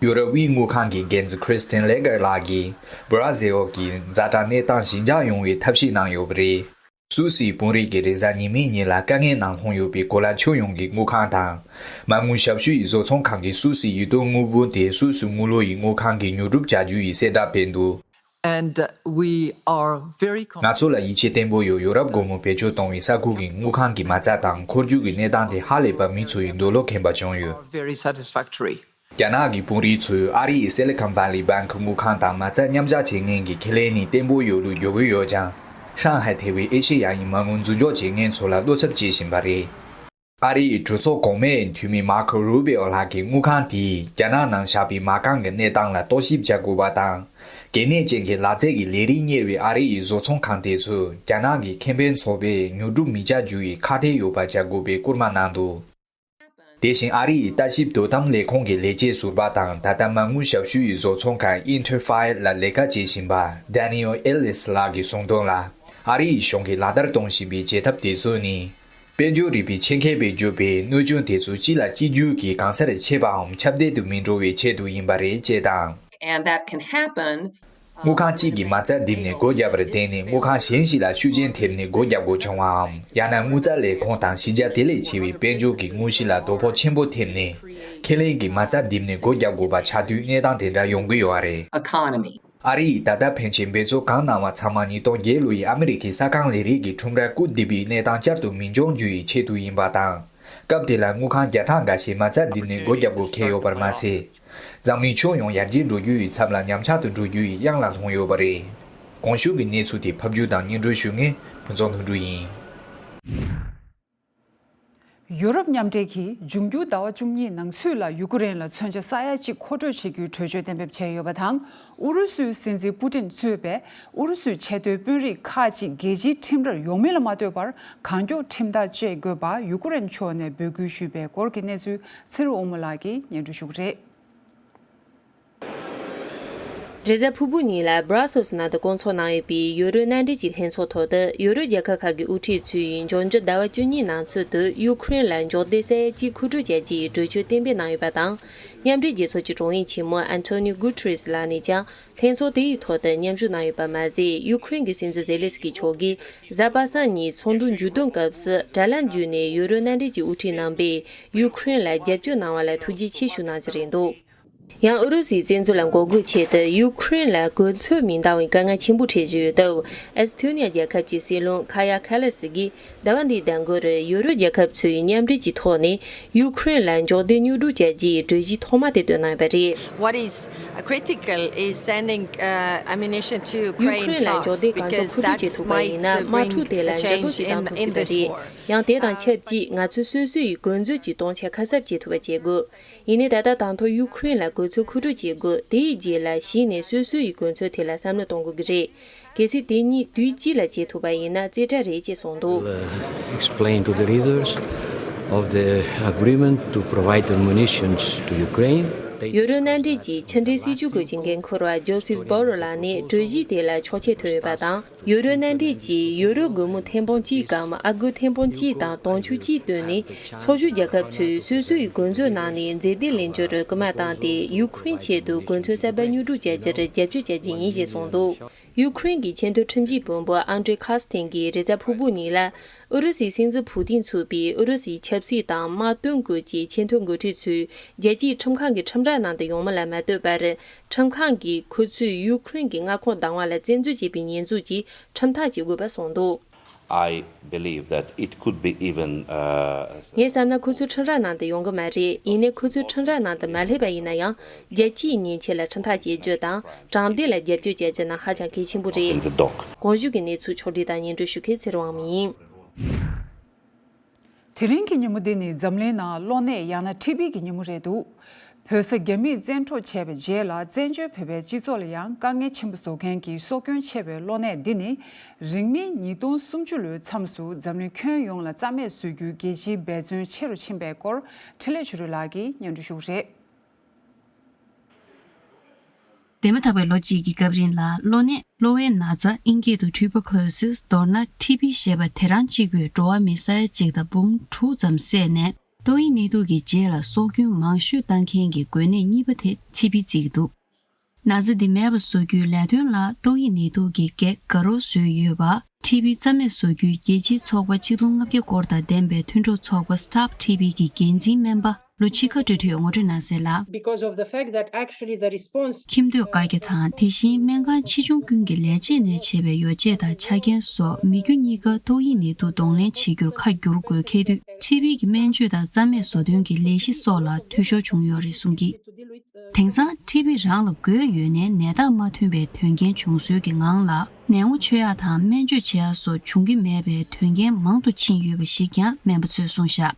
ཡུ་རོབ་དབུས་དངུལ་ཁང་གི་འགན་འཛིན་ཁྲིས་ཏིན་ལེ་གར་ལགས་ཀྱིས་བྷ་ར་ཟིལ་གྱི་ཛ་དྲག་གནས་སྟངས་ཞི་འཇགས་ཡོང་བའི་ཐབས་ཤེས་གནང་ཡོད་པ་རེད། སུད་སིའི་དཔོན་རིགས་ཀྱིས་རེས་གཟའ་ཉི་མའི་ཉིན་ལ་དཀའ་ངལ་ནང་ལྷུང་ཡོད་པའི་གོ་ལ་ཁྱོན་ཡོངས་ཀྱི་དངུལ་ཁང་དང་། མ་དངུལ་ཞབས་ཞུ་ཡི་བཟོ་ཚོང་ཁང་གིས་སུད་སིའི་ཡུལ་དོན་དངུལ་བུན་དེ་སུད་སི་དངུལ་ལོར་ཡི་དངུལ་ཁང་གིས་ཉོ་སྒྲུབ་བྱ་རྒྱུ་ཡི་གསལ་བསྒྲགས་སྤེལ་འདུག And we are very ང་ཚོ་ལ་ཡིད་ཆེས་བརྟན་པོ་ཡོད། ཡོ་རོབ་སྒོར་མོ་བེད་སྤྱོད་གཏོང་བའི་ས་ཁུལ་གྱི་དངུལ་ཁང་གི་མ་རྩ་དང་འཁོར་རྒྱུག་གི་གནས་སྟངས་དེ་ཧ་ལས་པ་མི་ཚོ་ཡི་འདོད་བློ་ཁེངས་པ་བྱུང་ཡོད། Very satisfactory. རྒྱ་ནག་གི་དཔོན་རིགས་ཚོས་ཨ་རི་ཡི་སི་ལི་ཁོན་ཝེ་ལི་བྷེང་ཀི་དངུལ་ཁང་དང་མ་རྩ་མཉམ་བཞག་བྱེད་མཁན་གྱི་ཁེ་ལས་ནི་བརྟན་པོ་ཡོད་ལུགས་བརྗོད་ཀྱི་ཡོད་ཀྱང་། ཧྲང་ཧའེ་ཐེ་བའི་ཨེ་ཤེ་ཡ་ཡི་མ་དངུལ་འཛུལ་འཇོག་བྱེད་མཁན་ཚོ་ལ་བློ་འཚབ་བྱེད་བཞིན་པ་རེད། ཨ་རི་ཡི་གྲོས་ཚོགས་གོང་མའི་འཐུས་མི་མར་ཁོ་རུ་བྷི་ཨོ་ལགས་ཀྱིས་དངུལ་ཁང་དེས་རྒྱ་ནག་ནང་བཞག་པའི་མ་རྐང་གི་གནས་སྟངས་ལ་རྟོག་ཞིབ་བྱ་དགོས་པ་དང་། གལ་གནད་ཅན་གྱི་ལག་རྩལ་གྱི་ལས་རིགས་གཉེར་བའི་ཨ་རི་ཡི་བཟོ་ཚོང་ཁང་དེ་ཚོས་རྒྱ་ནག་གི་ཁེ་ཕན་ཚོགས་པས་ཉོ་སྒྲུབ་མི་བྱ་རྒྱུ་ཡི་ཁ་གཏད་ཡོད་པ་བྱ་དགོས་པའི་སྐུལ་མ་གནང་འདུག་དེ་བཞིན་ཨ་རི་ཡི་ལྟ་ཞིབ་དོ་དམ་ལས་ཁུངས་ཀྱི་ལས་བྱེད་ཟུར་པ་དང་ད་ལྟ་མ་དངུལ་ཞབས་ཞུ་ཡི་བཟོ་ཚོང་ཁང་Interfire ལ་ལས་ཀ་བྱེད་བཞིན་པ་Daniel Ellis ལགས་ཀྱིས་གསུངས་དོན་ལ། ཨ་རི་ཡི་གཞུང་གིས་ལག་བསྟར་གཏོང་བཞིན་པའི་བྱེད་ཐབས་དེ་ཚོ་ནི། དཔལ་འབྱོར་རིག་པའི་ཆེད་མཁས་པས་བརྗོད་པའི་གནོད་སྐྱོན་དེ་ཚོ་གཅིག་ལ་གཅིག་གྱུར་གྱིས་གང་སར་མཆེད་པའམ་ཁྱབ་གདལ་དུ་མི་འགྲོ་བའི་ཆེད་དུ་ཡིན་པ་རེད་ཅེས་དང་། And that can happen དངུལ་ཁང་གཅིག་གིས་མ་རྩ་རྡིབ་ནས་སྒོ་བརྒྱབ་པར་བརྟེན་ནས་དངུལ་ཁང་གཞན་ཞིག་ལ་ཤུགས་རྐྱེན་ཐེབས་ནས་སྒོ་བརྒྱབ་དགོས་བྱུང་བའམ། ཡང་ན་དངུལ་རྩ་ལས་ཁུངས་དང་གཞི་རྒྱ་དེ་ལས་ཆེ་བའི་དཔལ་འབྱོར་གྱི་དངོས་གཞི་ལ་དོ་ཕོག་ཆེན་པོ་ཐེབས་ནས། ཁེ་ལས་ཀྱིས་མ་རྩ་རྡིབ་ནས་སྒོ་བརྒྱབ་དགོས་པ་ཆགས་དུས་གནས་སྟངས་དེ་འདྲ་ཡོང་གི་ཡོད་རེད། Economy. ཨ་རི་ཡིས་ད་ལྟ་ཕན་ཆད་འབད་རྩོལ་གང་གནང་བ་ཚང་མ་ཉིས་སྟོང་བརྒྱད་ལོ་ཡི་ཨ་མི་རི་ཀའི་ས་ཁང་ལས་རིགས་ཀྱི་ཁྲོམ་རར་སྐུར་འདེབས་པའི་གནས་སྟངས་བསྐྱར་དུ་མི་འབྱུང་རྒྱུ་ཡི་ཆེད་དུ་ཡིན་པ་དང་། སྐབས་དེ་ལ་དངུལ་ཁང་བརྒྱ་ཕྲག་འགའ་ཤས་མ་རྩ་རྡིབ་ནས་སྒོ་བརྒྱབ་དགོས་འཁེལ་ཡོད་པར་མ་ཟད། འཛམ་གླིང་ཁྱོན་ཡོངས་ཡར་རྒྱས་འགྲོ་རྒྱུ་ཡི་ཚབ་ལ་ཉམས་ཆག་ཏུ་འགྲོ་རྒྱུ་ཡི་གཡང་ལ་ལྷུང་ཡོད་པ་རེད། གོང་ཞུས་ཀྱི་གནས་ཚུལ་དེ་ཕབ་སྒྱུར་དང་སྙན་སྒྲོན་ཞུ་མཁན་ཕུན་ཚོགས་ལྷུན་གྲུབ་ཡིན། ཡོ་རོབ་མཉམ་འབྲེལ་གྱིས་འབྱུང་འགྱུར་ཟླ་བ་བཅུ་གཉིས་ནང་ཚུད་ལ་ཡུ་ཀེ་རེན་ལ་མཚོན་ཆ་ས་ཡ་གཅིག་མཁོ་སྤྲོད་བྱེད་རྒྱུའི་གྲོས་ཆོད་གཏན་འབེབས་བྱས་ཡོད་པ་དང་། ཨུ་རུ་སུའི་སྲིད་འཛིན་པུ་ཏིན་གཙོས་པའི་ཨུ་རུ་སུའི་ཆེས་མཐོའི་དཔོན་རིགས་ཁག་ཅིག་རྒྱལ་སྤྱིའི་ཁྲིམས་རར་ཡོང་མིན་ལ་མ་ལྟོས་པར་གང་མགྱོགས་ཁྲིམས་ཐག་གཅོད་དགོས་པ་ཡུ་ཀེ་རེན་ཕྱོགས་ནས་འབོད་སྐུལ་ཞུས་པའི་སྐོར་གྱི་གནས་ཚུལ་ཚེ་རིང་དབང་མོ་ལགས་ཀྱིས་སྙན་སྒྲོན་ཞུ་གི་རེད། རེས་གཟའ་ཕུར་བུ་ཉིན་ལ་Brussels་ནང་དུ་བསྐོང་ཚོགས་གནང་ཡོད་པའི་ཡུ་རོབ་མནའ་འབྲེལ་གྱི་ལྷན་ཚོགས་ཐོག་ཏུ་ཡུ་རོབ་རྒྱལ་ཁབ་ཁག་གི་དབུ་ཁྲིད་ཚོས་འབྱུང་འགྱུར་ཟླ་བ་བཅུ་གཉིས་ནང་ཚུད་དུ་ཡུ་ཁུ་རེན་ལ་འཇོག་སྡེ་ས་ཡ་གཅིག་མཁོ་སྤྲོད་བྱ་རྒྱུའི་གྲོས་ཆོད་གཏན་འབེབས་གནང་ཡོད་པ་དང་། མཉམ་འབྲེལ་རྒྱལ་ཚོགས་ཀྱི་དྲུང་ཡིག་ཆེན་མོ་Antonio Guterres་ལགས་ནས་ཀྱང་ལྷན་ཚོགས་དེའི་ཐོག་ཏུ་མཉམ་ཞུགས་གནང་ཡོད་པ་མ་ཟད། ཡུ་ཁུ་རེན་གྱི་སྲིད་འཛིན་ཛེ་ལེ་སི་ཀི་མཆོག་གིས་གཟའ་པ་སངས་ཉིན་ཚོགས་འདུ་མཇུག་བསྡོམས་སྐབས་སུ་དྲ་ལམ་བརྒྱུད་ནས་ཡུ་རོབ་མནའ་འབྲེལ་གྱི་དབུ་ཁྲིད་རྣམ་པས་ཡུ་ཁུ་རེན་ལ་རྒྱབ་སྐྱོར་གནང་བ་ལ་ཐུགས་རྗེ་ཆེ་ཞུ་གནང་གི་རེད་འདུག་ཡང་ཨུ་རུ་སུའི་བཙན་འཛུལ་ལ་འགོག་རྒོལ་ཆེད་དུ་ཡུ་ཁུ་རེན་ལ་གོ་མཚོན་མི་འདང་བའི་དཀའ་ངལ་ཆེན་པོ་འཕྲད་བཞིན་ཡོད་སྟབས། ཨེ་སི་ཐོ་ནི་ཡ་རྒྱལ་ཁབ་ཀྱི་སྲིད་བློན་ཁ་ཡ་ཁ་ལ་སི་གིས་ཟླ་བ་འདིའི་ཟླ་འགོར་ཡུ་རོབ་རྒྱལ་ཁབ་ཚོའི་མཉམ་འབྲེལ་གྱི་ཐོག་ནས་ཡུ་ཁུ་རེན་ལ་འཇོག་སྡེ་གཉོས་སྒྲུག་བྱ་རྒྱུའི་གྲོས་གཞི་ཐོག་མ་དེ་བཏོན་གནང་ཡོད་པ་རེད། What is critical is sending, uh, ammunition to Ukraine fast, because that's my change in, in the situation. ཡུ་ཁུ་རེན་ལ་འཇོག་སྡེ་གང་མགྱོགས་མཁོ་སྤྲོད་བྱེད་ཐུབ་པ་ཡིན་ན་དམག་འཁྲུག་དེ་ལ་འགྱུར་ལྡོག་ཅིག་བཏང་ཐུབ་སྲིད་པ་རེད། ཡང་དེ་དང་ཆབས་ཅིག་ང་ཚོས་སོ་སོ་ཡི་གོ་མཛོད་ཀྱི་སྟོང་ཆ་ཁ་གསབ་བྱེད་ཐུབ་པ་བྱེད་དགོས། ཡིན་ནའི་ད་ལྟ་དང་ཐོག་ཡུ་ཁུ་རེན་ལ་ གོ་ཚུལ་མཁོ་སྤྲོད་བྱེད་དགོས། དེའི་རྗེས་ལ་གཞི་ནས་སོ་སོ་ཡི་དགོས་ཚུལ་དེ་ལ་བསམ་བློ་གཏོང་དགོས་ཀྱི་རེད། གལ་སྲིད་དེ་གཉིས་དུས་གཅིག་ལ་བྱེད་ཐུབ་པ་ཡིན་ན་རྩེ་གྲ་རེད་ཅེས་གསུངས་འདུག། Uh, explain to the leaders of the agreement to provide ammunitions to Ukraine. They ཡུ་རོབ་མནའ་འབྲེལ་གྱི་ཕྱི་འབྲེལ་སྲིད་ཇུས་སྐོར་གྱི་འགན་འཁུར་བ་ཇོ་སེབ་བྷོ་རོ་ལགས་ནས་གྲོས་གཞི་དེ་ལ་ཆོག་མཆན་ཐོབ་ཡོད་པ་དང་། ཡུ་རོབ་མནའ་འབྲེལ་གྱིས་ཡུ་རོབ་སྒོར་མོ་ཐེར་འབུམ་གཅིག་གམ་ཨ་སྒོར་ཐེར་འབུམ་གཅིག་དང་དུང་ཕྱུར་གཅིག་བཏོན་ནས་ཚོགས་ཞུགས་རྒྱལ་ཁབ་ཚོས་སོ་སོ་ཡི་དགོས་འདུན་ནང་ནས་མཛེས་སྡུག་ལེན་རྒྱུར་སྐུལ་མ་བཏང་སྟེ། ཡུ་ཁུ་རེན་ཆེད་དུ་དགོས་མཁོ་གསར་པ་མྱུར་སྒྲུབ་བྱ་རྒྱུར་རྒྱབ་སྐྱོར་བྱ་རྒྱུ་ཡིན་ཞེས་གསུངས་འདུག། ཡུ་ཁུ་རེན་གྱི་ཆེས་མཐོའི་ཁྲིམས་ཞིབ་དཔོན་པོ་ཨན་ཌྲེ་ཁ་སི་ཐན་གྱིས་རེས་གཟའ་ཕུར་བུ་ཉིན་ལ། ཨུ་རུ་སུའི་སྲིད་འཛིན་ཕུ་ཏིན་ཚུད་པའི་ཨུ་རུ་སུའི་ཆབ་སྲིད་དང་དམག་དོན་སྐོར་གྱི་ཆེས་མཐོའི་འགོ་ཁྲིད་ཚོས་རྒྱལ་སྤྱིའི་ཁྲིམས་ཁང་གི་ཁྲིམས་ར་ནང་དུ་ཡོང་མིན་ལ་མ་ལྟོས་པར། ཁྲིམས་ཁང་གིས་ཁོ་ཚོས་ཡུ་ཁུ་རེན་གྱི་མངའ་ཁོངས་བདག་དབང་ལ་བཙན་འཛུལ་བྱས་པའི་ཉེས་འཛུགས་ཀྱིས་ཁྲིམས་ཐག་གཅོད་དགོས་པ་གསུངས་འདུག། I believe that it could be even. Uh, ངས་བསམ་ན་ཁོ་ཚོའི་ཁྲིམས་ར་ནང་དུ་ཡོང་གི་མ་རེད། ཡིན་ནའི་ཁོ་ཚོའི་ཁྲིམས་ར་ནང་དུ་མ་སླེབས་པ་ཡིན་ན་ཡང་། རྒྱལ་སྤྱིའི་མཉེན་ཆས་ལ་ཁྲིམས་ཐག་གཅོད་རྒྱུ་དང་དྲང་བདེན་ལ་རྒྱབ་སྐྱོར་བྱ་རྒྱུ་ནི་ཧ་ཅང་གལ་ཆེན་པོ་རེད། in the dock. གོང་ཞུས་ཀྱི་གནས་ཚུལ་ཕྱོགས་བསྒྲིགས་དང་སྙན་སྒྲོན་ཞུ་མཁན་ཚེ་རིང་དབང་མོ་ཡིན། དེ་རིང་གི་ཉིན་མོ་འདི་ནི་འཛམ་གླིང་ནང་གློ་ནད་ཡང་ན་ཊི་བི་གི་ཉིན་མོ་རེད་འདུག། བོད་ས་རྒྱ་མིས་བཙན་འཕྲོག་བྱས་པའི་རྗེས་ལ་བཙན་བྱོལ་བོད་པའི་སྤྱི་ཚོགས་ལ་ཡང་དཀའ་ངལ་ཆེན་པོ་བཟོ་མཁན་གྱི་སྲོག་སྐྱོན་ཆེ་བའི་གློ་ནད་འདི་ནི་རིང་མིན་ཉིས་སྟོང་སུམ་ཅུ་ལོའི་མཚམས་སུ་འཛམ་གླིང་ཁྱོན་ཡོངས་ལ་རྩ་མེད་བཟོ་རྒྱུའི་རྒྱལ་སྤྱིའི་འབད་བརྩོན་ཆེ་རུ་ཕྱིན་པའི་སྐོར་འཕྲིན་ལས་ཆོས་སྒྲོན་ལགས་ཀྱིས་སྙན་སྒྲོན་ཞུ་གི་རེད། འདས་མ་ཐག་པའི་ལོ་གཅིག་གི་སྐབས་རིང་ལ་གློ་ནད། གློ་བའི་ན་ཚ། ཨིན་སྐད་དུ་Tuberculosis མདོར་ན་ཊི་བི་ཞེས་པ་དེ་རང་གཅིག་པུས་འགྲོ་བ་མི་ས་ཡ་གཅིག་དང་འབུམ་དྲུག་ཙམ་བསད་ནས། ཏོག་དབྱིབས་ནད་དུག་གི་རྗེས་ལ་སྲོག་སྐྱོན་མང་ཤོས་བཏང་མཁན་གྱི་འགོས་ནད་གཉིས་པ་དེ་ཊི་བི་བརྩི་གི་འདུག། ན་ཚ་འདི་མེད་པ་བཟོ་རྒྱུའི་ལས་དོན་ལ་ཏོག་དབྱིབས་ནད་དུག་གི་གེགས་དགའ་རོགས་བཟོས་ཡོད་པ། ཊི་བི་རྩ་མེད་བཟོ་རྒྱུའི་རྒྱལ་སྤྱིའི་ཚོགས་པ་ཆིག་སྟོང་ལྔ་བརྒྱ་སྐོར་དང་ལྡན་པའི་མཐུན་གྲོགས་ཚོགས་པ་Stop ཊི་བི་གི་འགན་འཛིན་སྨན་པ་ལུ་ཆི་ཁ་ཀྲི་ཁྲིས་ངོ་སྤྲོད་གནང་གསལ་ལ། Because of the fact that actually the response ཁྱིམ་སྡོད་བཀའ་རྒྱ་དང་དེ་བཞིན་སྨན་ཁང་ཆེ་ཆུང་ཀུན་གྱི་ལས་བྱེད་ནས་བྱས་པའི་ཡོ་བྱད་དང་ཆ་རྐྱེན་སོགས་མི་རྒྱུ་གཉིས་ཀ་ཏོག་དབྱིབས་ནད་དུག་གདོང་ལེན་བྱེད་རྒྱུར་ཁ་བསྒྱུར་དགོས་འཁེལ་དུས། ཊི་བི་གི་སྨན་བཅོས་དང་རྩ་མེད་བཟོ་དོན་གྱི་ལས་གཞི་སོགས་ལ་འཐུས་ཤོར་བྱུང་ཡོད་རེད་གསུངས་ཀྱིས། དེང་སང་ཊི་བི་རང་ལ་འགོས་ཡོད་ནའི་ནད་རྟགས་མ་ཐོན་པའི་དོན་རྐྱེན་བྱུང་སྲོལ་གྱི་ངང་ལ་ནད་ངོ་བཅོས་ཡག་དང་སྨན་བཅོས་བྱེད་ཡག་སོགས་བྱུང་གི་མེད་པའི་དོན་རྐྱེན་མང་དུ་ཕྱིན་ཡོད་པ་ཞིག་ཀྱང་སྨན་པ་ཚོས་གསུངས་བཞག།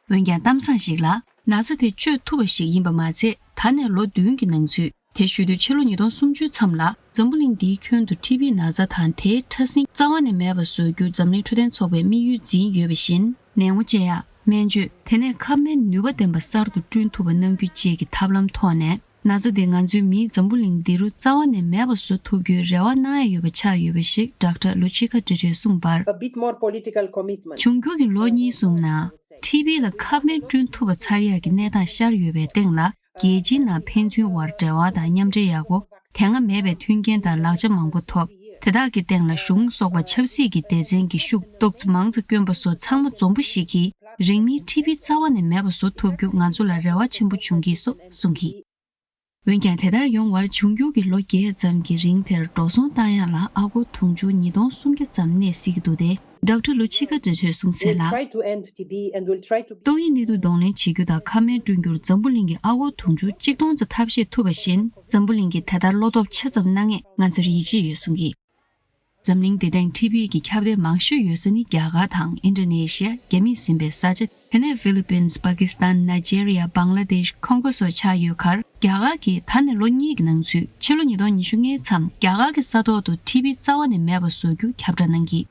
འོན་ཀྱང་གཏམ་བཟང་ཞིག་ལ། ན་ཚ་དེ་བཅོས་ཐུབ་པ་ཞིག་ཡིན་པ་མ་ཚད། ད་ནས་ལོ་བདུན་གྱི་ནང་ཚུད། དེ་ཞུ་དུས་ཕྱི་ལོ་ཉིས་སྟོང་སུམ་ཅུ་མཚམས་ལ་འཛམ་བུ་གླིང་འདིའི་ཁྱོན་དུ་ཊི་བི་ན་ཚ་དང་དེའི་ཕྲ་སྲིན་རྩ་བ་ནས་མེད་པ་བཟོ་རྒྱུ་འཛམ་གླིང་འཕྲོད་བསྟེན་ཚོགས་པས་དམིགས་ཡུལ་འཛིན་ཡོད་པ་བཞིན། ནད་ངོ་བཅད་ཡག་སྨན་བཅོས། དེ་ནས་ཁབ་སྨན་ནུས་པ་ལྡན་པ་གསར་དུ་བསྐྲུན་ཐུབ་པ་གནང་རྒྱུ་བཅས་ཀྱི་ཐབས་ལམ་ཐོག་ནས། ན་ཚ་འདི་ང་ཚོའི་མིའི་འཛམ་བུ་གླིང་འདི་རུ་རྩ་བ་ནས་མེད་པ་བཟོ་ཐུབ་རྒྱུའི་རེ་བ་གནང་ཡ་ཡོད་པ་ཆགས་ཡོད་པ་ཞིག་ཌོག་ཊར་ལུ་ཆི་ཁ་ཀྲི་ཁྲིས་གསུངས་པར། a bit more political commitment. འབྱུང་འགྱུར་གྱི་ལོ་གཉིས་གསུམ་ནང་། ཊི་བི་ལ་ཁབ་སྨན་བསྐྲུན་ཐུབ་པ་ཚར་ཡག་གི་གནས་སྟངས་ཤར་ཡོད་པའི་སྟེང་ལ། རྒྱལ་སྤྱིའི་ནང་ཕན་ཚུན་དབར་འབྲེལ་བ་དང་མཉམ་འབྲེལ་ཡག་པོ། དེ་སྔ་མེད་པའི་མཐུན་རྐྱེན་དང་ལག་ཆ་མང་པོ་ཐོབ། དེ་དག་གི་སྟེང་ལ་གཞུང་སོགས་པ་ཆབ་སྲིད་ཀྱི་སྡེ་ཚན་གྱི་ཤུགས་ཏོག་ཙམ་མང་ཙམ་བསྐྱོན་པ་སོགས་ཚང་མ་འཛོམས་པོ་ཞིག་གིས་རིང་མིན་ཊི་བི་རྩ་བ་ནས་མེད་པ་བཟོ་ཐུབ་རྒྱུ་ང་ཚོ་ལ་རེ་བ་ཆེན་པོ་བྱུང་གི་སོགས་གསུངས་གིས། འོན་ཀྱང་དེ་ལྟར་ཡོང་བར་འབྱུང་འགྱུར་གྱི་ལོ་བརྒྱད་ཙམ་གྱི་རིང་དེར་འགྲོ་སོང་བཏང་ཡག་ལ་ཨ་སྒོར་དུང་ཕྱུར་ཉིས་སྟོང་སུམ་བརྒྱ་ཙམ་གནས་སྲིད་ཀྱི་འདུག་སྟེ། ཌོག་ཊར་ལུ་ཆི་ཁ་ཀྲི་ཁྲིས་གསུངས་གསལ་ལ། Try to end T B and we'll try to. ཏོག་དབྱིབས་ནད་དུག་གདོང་ལེན་བྱེད་རྒྱུ་དང་ཁབ་སྨན་བསྐྲུན་རྒྱུར་འཛམ་བུ་གླིང་གི་ཨ་སྒོར་དུང་ཕྱུར་གཅིག་སྟོང་ཙམ་ཐབས་ཤེས་ཐུབ་པ་བཞིན། འཛམ་བུ་གླིང་གིས་དེ་ལྟར་བློ་སྟོབས་ཆེ་ཙམ་གནང་ངེས་ང་ཚོར་ཡིད་ཆེས་ཡོད་གསུངས་ཀྱིས། འཛམ་གླིང་འདི་སྟེང་ཊི་བི་གི་ཁྱབ་གདལ་མང་ཤོས་ཡོད་ས་ནི་རྒྱ་གར་དང་ཨིན་ཌོ་ནེ་ཤི་ཡ། རྒྱ་མིས་ཟིན་པའི་ས་ཆ། དེ་ནས་ཧྥི་ལི་པིན། པ་ཀི་སི་ཐན། ནཱི་ཇེ་རི་ཡ། བང་ལ་དེཤ། ཁོང་གོ་སོགས་ཆགས་ཡོད་ཁར། རྒྱ་གར་གྱིས་ད་ནས་ལོ་གཉིས་ཀྱི་ནང་ཚུད་ཕྱི་ལོ་ཉིས་སྟོང་ཉི་ཤུ་ལྔའི་མཚམས་རྒྱ་གར་གྱི་ས་ཐོག་ཏུ་ཊི་བི་རྩ་བ་ནས་མེད་པ་བཟོ་རྒྱུ་ཁྱབ་བསྒྲགས་གནང་གིས།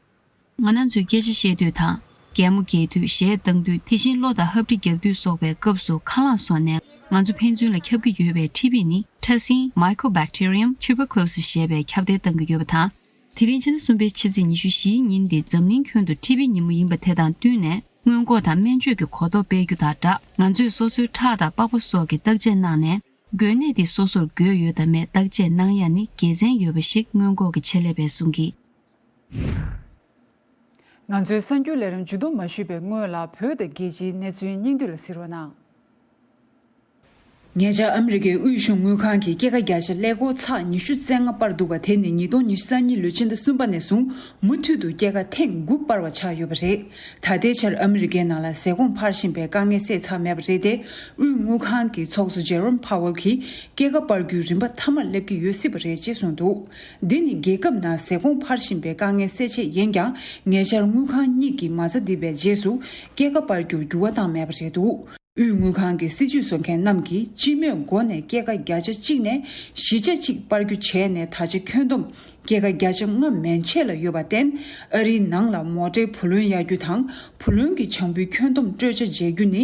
ང་རང་ཚོས་སྐད་ཆ་བཤད་དུས་དང་། གད་མོ་བགད་དུས། གཞས་བཏང་དུས། དེ་བཞིན་གློ་དང་ཧབ་དྲི་བརྒྱབ་དུས་སོགས་པའི་སྐབས་སུ་ཁ་རླངས་བཟོ་ནས་ང་ཚོ་ཕན་ཚུན་ལ་ཁྱབ་ཀྱི་ཡོད་པའི་ཊི་བི་ནི་ཕྲ་སྲིན་Mycobacterium tuberculosis ཞེས་པས་ཁྱབ་གདལ་གཏང་གི་ཡོད་པ་དང་། དེ་རིང་ཕྱི་ཟླ་གསུམ་པའི་ཕྱི་ཚེས་ཉི་ཤུ་བཞིའི་ཉིན་འདི་འཛམ་གླིང་ཁྱོན་དུ་ཊི་བི་ཉིན་མོ་ཡིན་པ་དེ་དང་བསྟུན་ནས་སྔོན་འགོག་དང་སྨན་བཅོས་ཀྱི་གོ་རྟོགས་སྤེལ་རྒྱུ་དང་སྦྲགས། ང་ཚོས་སོ་སོའི་ཁྲག་དང་པགས་པ་སོགས་ཀྱི་བརྟག་དཔྱད་གནང་ནས། འགོས་ནད་དེ་སོ་སོར་འགོས་ཡོད་དམ་མེད་བརྟག་དཔྱད་གནང་ཡ་ནི་དགེ་མཚན་ཡོད་པ་ཞིག་སྔོན་འགོག་གི་ཆེད་ལས་པས་གསུངས་ཀྱིས། ང་ཚོའི་གསར་འགྱུར་ལས་རིམ་མཇུག་བསྡོམས་མ་ཞུས་པའི་སྔོན་ལ། བོད་དང་རྒྱལ་སྤྱིའི་གནས་ཚུལ་སྙིང་བསྡུས་ལ་གཟིགས་རོགས་གནང་། ཉེ་ཆར་ཨ་མི་རི་ཀའི་དབུས་གཞུང་དངུལ་ཁང་གིས་སྐྱེད་ཀ་བརྒྱ་ཆ་ཀླད་ཀོར་ཚེག་ཉི་ཤུ་རྩ་ལྔ་སྤར་འདུག་པ་དེ་ནི་ཉིས་སྟོང་ཉི་ཤུ་རྩ་གཉིས་ལོའི་ཕྱི་ཟླ་གསུམ་པ་ནས་བཟུང་མུ་མཐུད་དུ་སྐྱེད་ཀ་ཐེངས་དགུ་སྤར་བ་ཆགས་ཡོད་པ་རེད། ད་ལྟའི་ཆར་ཨ་མི་རི་ཀའི་ནང་ལ་ཟས་སྐོམ་འཕར་བཞིན་པའི་དཀའ་ངལ་སེལ་ཚར་མེད་པ་རེད་དེ། དབུས་དངུལ་ཁང་གི་ཚོགས་གཙོ་ཇེ་རོམ་ཕ་ཝལ་གྱིས་སྐྱེད་ཀ་སྤར་རྒྱུའི་རིམ་པ་མཐའ་མར་སླེབས་ཀྱི་ཡོད་སྲིད་པ་རེད་ཅེས་གསུངས་འདུག། འདི་ནི་རྒྱལ་ཁབ་ནང་ཟས་སྐོམ་འཕར་བཞིན་པའི་དཀའ་ངལ་སེལ་ཆེད་ཡིན་ཀྱང་། ཉེ་ཆར་དངུལ་ཁང་གཉིས་ཀྱིས་མ་རྩ་བསྡུས་པའི་རྗེས་སུ་སྐྱེད་ཀ་སྤར་རྒྱུར་འགྱུར་བ་བཏང་མེད་པ་རེད་འདུག། དབུས་དངུལ་ཁང་གི་སྲིད་ཇུས་བཟོ་མཁན་རྣམས་ཀྱིས་སྤྱི་མོས་འགོ་ནས་སྐྱེད་ཀ་བརྒྱ་ཆ་གཅིག་ནས་བཞི་ཆ་གཅིག་སྤར་རྒྱུ་བྱས་ནས། ད་ཆ་ཁྱོན་བསྡོམས་སྐྱེད་ཀ་བརྒྱ་ཆ་ལྔ་མན་ཆད་ལ་ཡོད་པར་བརྟེན། ཨ་རིའི་ནང་ལ་མོ་ཊའི་བུ་ལོན་གཡར་རྒྱུ་དང་། བུ་ལོན་གྱི་བྱང་བུའི་ཁྱོན་བསྡོམས་སྤྲོད་ཆ་འཇལ་རྒྱུ་ནི་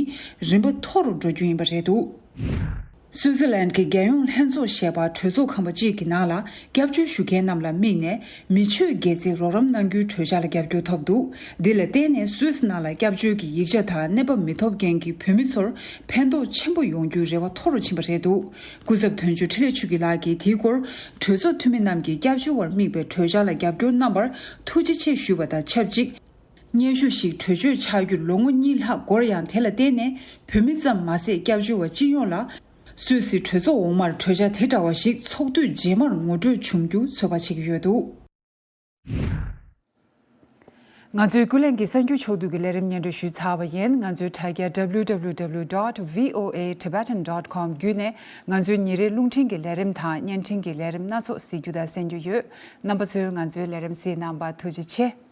རིམ་པ་མཐོ་རུ་འགྲོ་རྒྱུ་ཡིན་པ་རེད་འདུག། སུའུ་ཙི་ལན་གྱི་རྒྱལ་ཡོངས་ལྷན་ཚོགས་ཞེས་པ་གྲོས་ཚོགས་ཁང་པ་གཅིག་གི་ནང་ལ་སྐྱབས་བཅོལ་ཞུ་མཁན་རྣམས་ལ་དམིགས་ནས། མི་ཆོས་སྒལ་ཚིགས་རོགས་རམ་གནང་རྒྱུའི་གྲོས་འཆར་ལ་རྒྱབ་སྐྱོར་ཐོབ་འདུག། འདི་ལ་བརྟེན་ནས་སུད་སི་ནང་ལ་སྐྱབས་བཅོལ་གྱི་ཡིག་ཆ་དང་གནས་བབ་མི་ཐོབ་མཁན་གྱི་བོད་མི་ཚོར་ཕན་ཐོགས་ཆེན་པོ་ཡོང་རྒྱུའི་རེ་བ་མཐོ་རུ་ཕྱིན་པ་རེད་འདུག། སྐུ་ཚབ་དོན་གཅོད་འཕྲིན་ལས་ཆོས་སྐྱིད་ལགས་ཀྱིས་དེའི་སྐོར། གྲོས་ཚོགས་འཐུས་མི་རྣམས་ཀྱིས་སྐྱབས་བཅོལ་བར་དམིགས་པའི་གྲོས་འཆར་ལ་རྒྱབ་སྐྱོར་གནང་བར་ཐུགས་རྗེ་ཆེ་ཞུས་པ་དང་ཆབས་ཅིག། སྙན་ཞུ་ཞིག་གྲོས་ཆོད་ཆགས་རྒྱུར་ལོ་ངོ་གཉིས་ལྷག་འགོར་ཡང་། དེ་ལ་བརྟེན་ནས་བོད་མི་ཙམ་མ་ཟད། སྐྱབས་བཅོལ་བ་སྤྱི་ཡོངས་ལ། སུད་སི་གྲོས་ཚོགས་འོག་མར་གྲོས་འཆར་དེ་འདྲ་བ་ཞིག་ཚོགས་དུས་རྗེས་མར་ངོ་སྤྲོད་བྱུང་རྒྱུ་ཚོད་དཔག་བྱེད་ཀྱི་ཡོད་འདུག། ང་ཚོའི་ཀུན་གླེང་གི་གསར་འགྱུར་ཕྱོགས་བསྡུས་ཀྱི་ལས་རིམ་སྙན་སྒྲོན་ཞུས་ཚར་བ་ཡིན། ང་ཚོའི་དྲ་རྒྱ་www dot voatibetan dot com བརྒྱུད་ནས་ང་ཚོའི་ཉིན་རེའི་རླུང་འཕྲིན་གྱི་ལས་རིམ་དང་བརྙན་འཕྲིན་གྱི་ལས་རིམ་སྣ་ཚོགས་གཟིགས་རྒྱུ་དང་གསན་རྒྱུ་ཡོད། རྣམ་པ་ཚོས་ང་ཚོའི་ལས་རིམ་གཟིགས་གནང་བར་ཐུགས་རྗེ་ཆེ།